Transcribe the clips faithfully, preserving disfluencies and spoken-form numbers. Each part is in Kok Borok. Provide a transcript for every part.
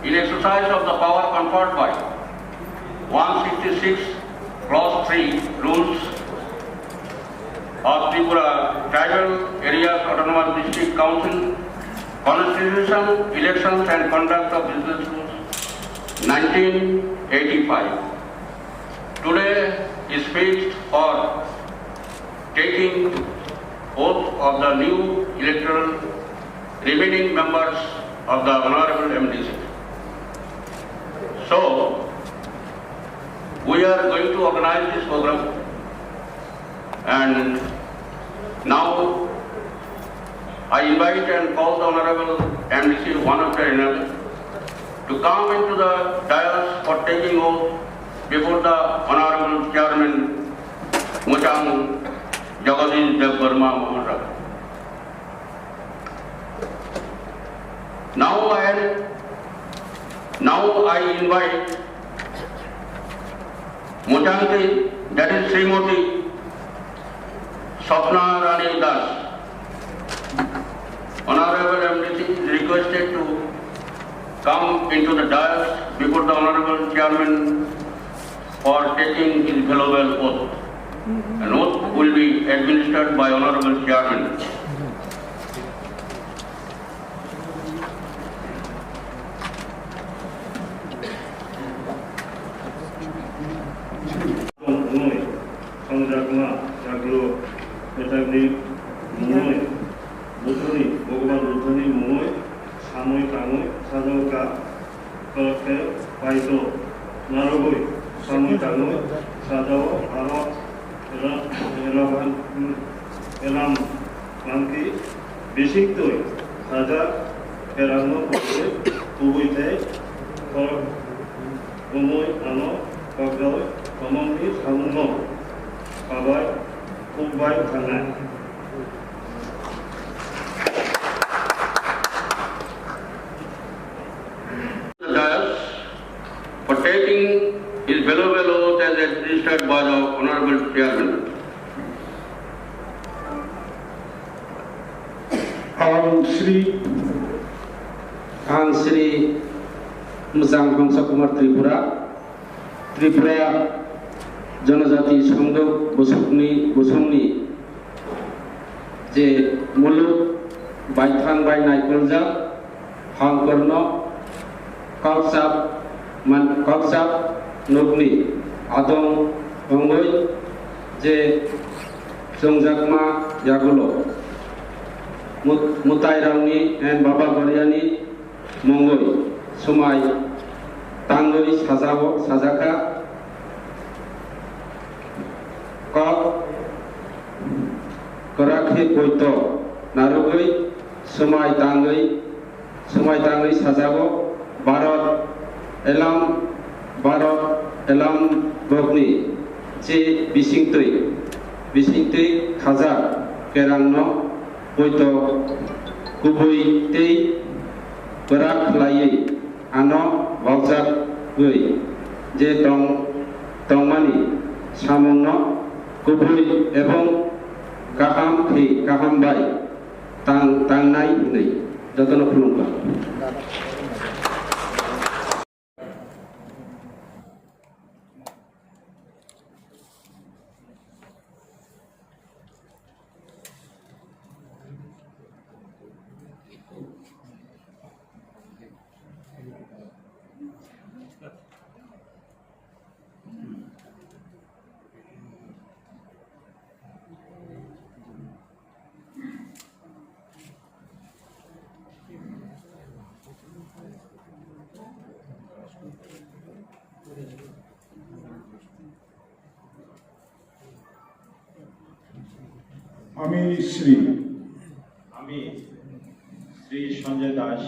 In exercise of the power conferred by one sixty-six clause three rules of Tripura Tribal Areas Autonomous District Council Constitution, Elections and Conduct of Business Rules, nineteen eighty-five. Today is fixed for taking oath of the new electoral remaining members of the Honorable M D C. So, we are going to organize this program, and now I invite and call the Honorable M D C one after another to come into the dais for taking oath before the Honorable Chairman Muchang Jagadish Debbarma Maharaj. Now I, now I invite Muchangti, that is Srimati Swapna Rani Das. Honorable M D C is requested to come into the dais before the Honorable Chairman for taking his valuable oath. An oath will be administered by Honorable Chairman. Mungwi, Songjakma, Jaglo, Kwchakni mungwi, Buddhoni, Bhagwan Buddhoni mungwi, samwi tangwi sajao kha, khorokhe paito narwgwi, samwi tangwi sajao, aro era-, eraban-, elam mankhi, bisingtwi sajak kerangno kubui tei khorok wngwi ano kokjawi, tomongni samungno kabai, khukbai thangnai. The dais for taking his valuable oath as administered by the Honorable Chairman. Ang Sri, ang Sri Mujang Hamsa Kumar Tripura, Tripura Janajati Songdok Bosokni, Bosongni je muluk baithang bai naikoljak hangkorno kakchap man, kakchap nokni adong wngwi je chwngjakma yagulo mut-, mwtairokni and Baba Goriani mungwi swmai tangwi sajao, sajakha. Kok kwrak khe poito narwgwi swmai tangwi, swmai tangwi sajago. Bharat elam, Bharat elam bokni je bisingtwi, bisingtwi khajak kerangno poito kubui tei kwrak khlaiwi ano waljagwi je tong, tongmani samungno kubui ebong kaham khe kaham bai tang, tangnai hwnwi jotono khulumkha. আমি শ্রী আমি শ্রী সঞ্জয় দাস,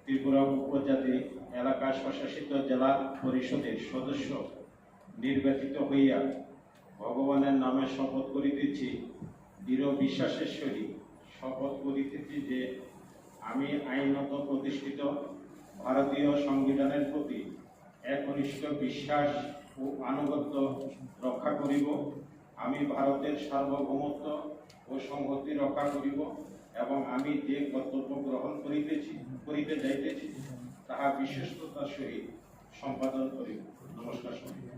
ত্রিপুরা উপ জাতি এলাকা স্বশাসিত জেলা পরিষদের সদস্য নির্বাচিত হইয়া ভগবানের নামে শপথ করিতেছি, দৃঢ় বিশ্বাসের সহিত শপথ করিতেছি যে আমি আইনত প্রতিষ্ঠিত ভারতীয় সংবিধানের প্রতি একনিষ্ঠ বিশ্বাস ও আনুগত্য রক্ষা করিব। আমি ভারতের সার্বভৌমত্ব ও সংহতি রক্ষা করিব এবং আমি যে কর্তব্য গ্রহণ করিতেছি, করিতে যাইতেছি, তাহা বিশ্বস্ততার সহিত সম্পাদন করিব। নমস্কার সবাইকে।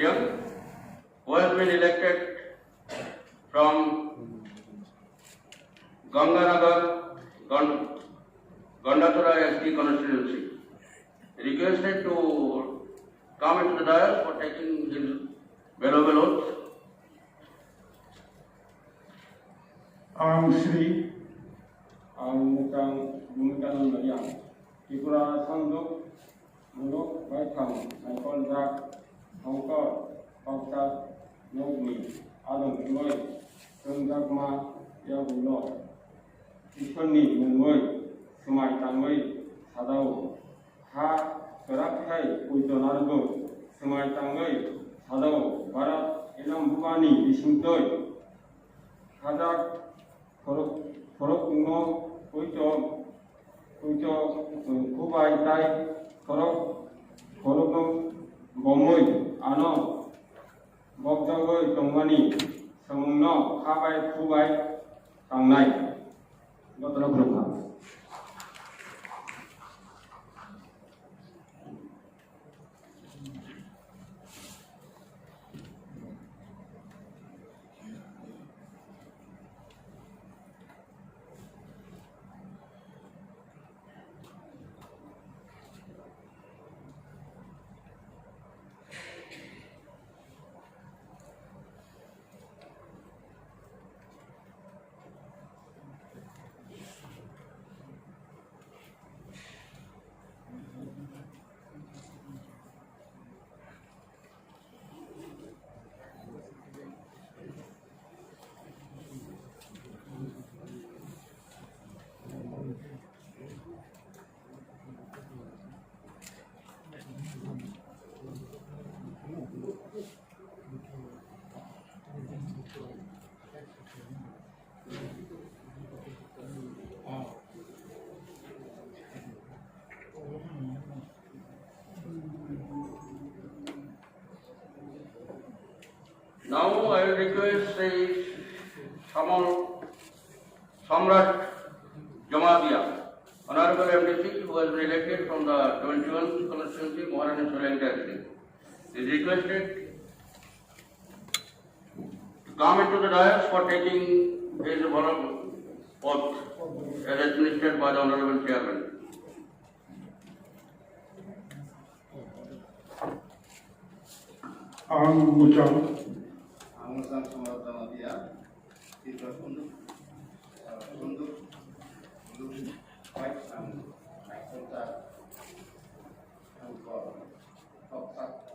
Young, who has been elected from Ganganagar, Gand-, Gandacherra S T constituency, requested to come into the dais for taking his valuable oath. Ang Sri, ang Muchang Bhumika Nanda Yang, Tripura Sanjok Muluk Baithang Naikol Jak Songkor Kokchak Nokni Adong Twi Chwngjakma Yagulo Iswrni mungwi swmai tangwi sadao. Ha kwrak khai poito narwgo swmai tangwi sadao, Bharat Ilam Bupani bisingtwi khajak khorok-, khorokno poito, poito, uh, khubai tai khorok, khorokno bomwi ano bokjagwi tongmani samungno khabai khubai tangnai. Jotono khulumkha. Now I will request Shri Samal Samrat Jamatia, Honorable M D C, who has been elected from the twenty-one constituency, Maharani Solanki district, is requested to come into the dais for taking his oath as administered by the Honorable Chairman. Ang Muchang. Ang Muchang Samrat Jamatia, Tripura Sunduk, uh, Sunduk, Sunduk, White, ang, ang, ang,